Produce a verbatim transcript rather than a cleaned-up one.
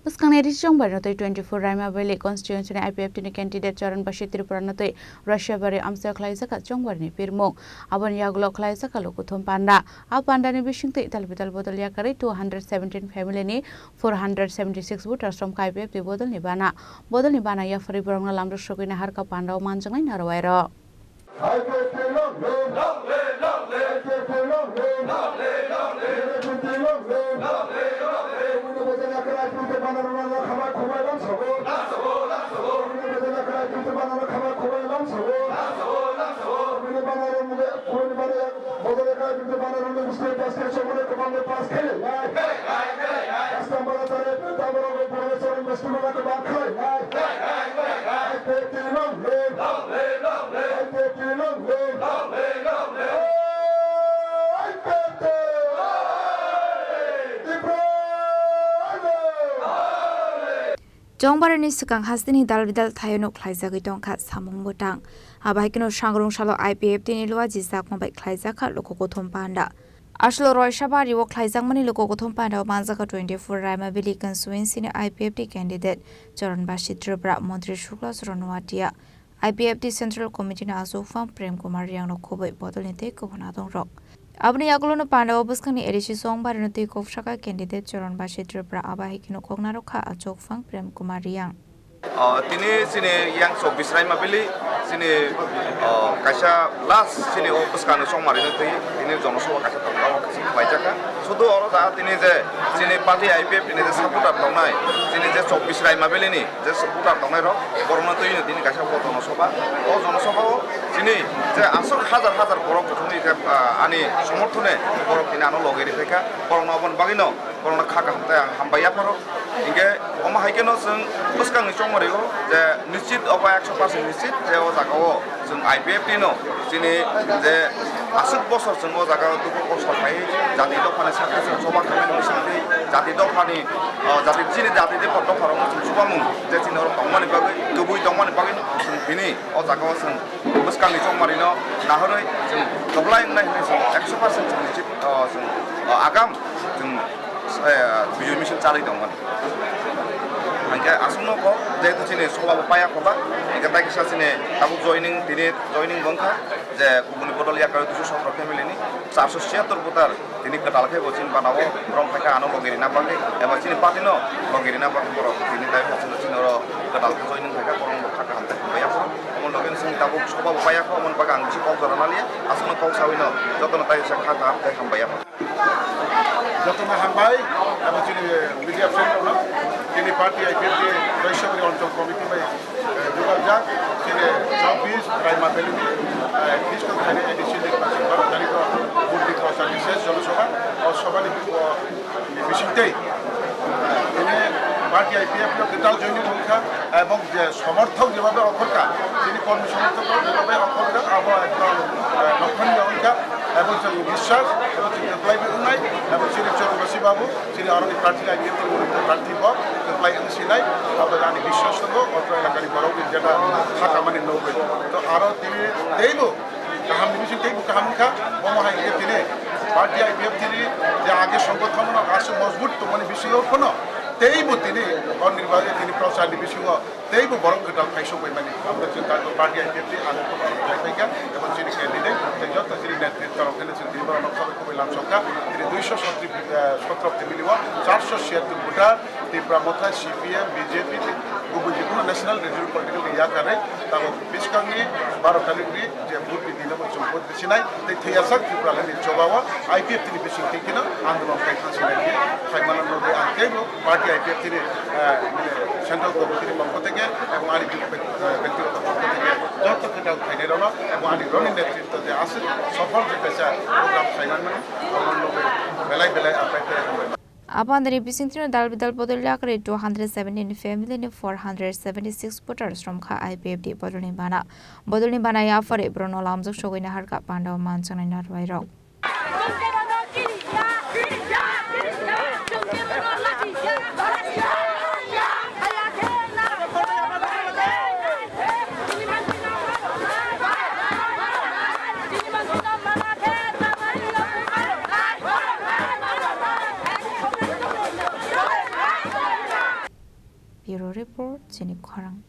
Bwskangni risi chongbarino twi twenty-four Raima Valley constituency ni I P F T ni candidate Charan Basi Tripura no twi Roisabari amchaio khlaijak kha chongbarni pirmung. Aboni yagulo khlaijak kha lukuthum panda. A pandani bisingtwi ital bital bodol yakarwi two hundred seventeen family ni four hundred seventy six voters romkha I P F T bodolni bana. Bodolni bana yapharwi borokno lamrok sogwi naharkha pandao manjaknai narwai rok. Chongbarani swkang hasteni dal bidal thaio nuk khlaijagwi tongkha samung bwtang. Abo hai kheno sangrung salo I P F T ni luaji jakma bai khlaijak kha luku kuthum panda. Aswlo Roisabari o khlaijakmani luku kuthum panda o manjakha twenty-four Raima Valley constituency ni I P F T candidate Charan Basi Tripura, Montri Shukla Charan Noatia, I P F T Central Committee ni achukphang Prem Kumar Riang rok khobwi bodolni tei kubun adong rok. Aboni yagulo no panda o bwskangni A D C chongbarino twi kok sakha candidate Charan Basi Tripura, abo hai kheno kok narwkha achukphang Prem Kumar Riang. O, tini chini yang chobbish Raima Valley, chini, o, kaisa last chini o bwskangni chongmarino twi tini jonosabha kaisa tongkha, o kaisa khlaijakha. Sudu oro da tini je chini party I P F T ni je supporter tongnai, chini je chobbish Raima Valley ni je supporter tongnai rok, borokno twi tini kaisa bo jonosabha. O jonosabha o chini je aswk hajar hajar borok buthumwi khe, ah, ani somorthone borok tini ano loge riphaikha, borokno aboni bagwino borokno kha kaham tei ang hambai yapharo. Hinkhe omo hai kheno chwng bwskangni chongmario je nischit obo ekso percent nischit je o jagao chwng I P F T no chini je aswk bosor chwng o jagao dukhu kosto khai jati dophani sakhe chwng choba khaimani bisingtwi jati dophani, o, jati chini jati dopha dopharokno chwng chubamung je chini oro tongmani bagwi, kwbwi tongmani bagwi chwng tini o jagao chwng bwskangni chongmarino nahorwi chwng kwplai wngnai hwnwi chwng ekso percent chwng nischit, o, chwng, o, agam chwng eh, Bijoy Mission chalwi tongmani. Hinkhe aswkno kok, jehetu chini sobha bo paya khoba, hinkhe tai kisa chini tabuk joining, tini joining bo wngkha, je kubuni bodol yakarwi duiso sotro family ni charso chiyattor voter tini kwtal khe bo chini bana o rom phaikha ano logi rina bagwi, eba chini party no logi rina bagwi borok tini tai phai chini oro kwtal khe joining phaikha, borok bo kha kaham tei hambai yaphuru. Omo logi chini tabuk sobha bo paya kho, omo bagwi ang bisi kok jora naliya, aswkno kok sawino jotono tai kisa kha kaham tei hambai yaphuru. Jotono hambai, abo chini media friend rokno, chini party I P F T Roisabari Anchal Committee bai, eh, jogajak, chini chobbish Raima Valley ni, eh, physical khainai A D C ni baro tarikh o vote ni prochar ni ses jonosabha, o sabha ni, o, bisingtwi, tini party I P F T o kwtal joining wngkha, ebong je somorthok jebabe okhorkha, chini kormi somorthok jebabe okhorkha, abo ekdom, eh, lokhonyo wngkha, ebong chwng biswas, ebong chwng kwplaiwi wngnai, ebong chini Chorongwasi babu, chini aroni prarthi, I P F T ni prarthi bo kwplai wngsinai, abo ani biswas tongo, otro elakani borokni jeta sakamani nugwi. To aro tini teibo kahamni bising teibo kaham wngkha, omo hai khe tini party I P F T ni je age songothon no aswk mojbut tongmani bisingo phano teibo tini o nirbachon tini procharni bisingo teibo borok kwtal khaisok bai mani. Amra chwng party I P F T ang khaiphaikha, ebong chini candidate tei joto chini netritwa rok phano chwng tini borokno khabai khubai lamsokha. Tini duiso sotri, eh, sotro family o charso chiyattor voter Tipra Motha, C P M, B J P, tei kubun jikunu national regional political ni yakarwi tabuk bwskangni baro tarikh ni je vote ni dino bo chwng vote sinai tei thwiyasak Tripura ni choba o I P F T ni bising twi kheno andolon khai thang sinai khe khai mano nugwi ang teibo party I P F T ni, eh, central committee ni pokho theke ebong ani byakti-, eh, byaktigoto pokho theke joto kwtal khainai rokno ebong ani roni netritwo je aswk sofol je kaisa program khai man mano, omo nugwi belai belai ang pai khe hambai. Abo andani bisingtwi no dal bidal bodol yakarwi two hundred seventeen family ni four hundred seventy six voters romkha I P F T bodolni bana. Bodolni bana yaphari borokno lamjak sogwi naharkha pandao manjaknai narwai rok. Bureau Report, chini khorang.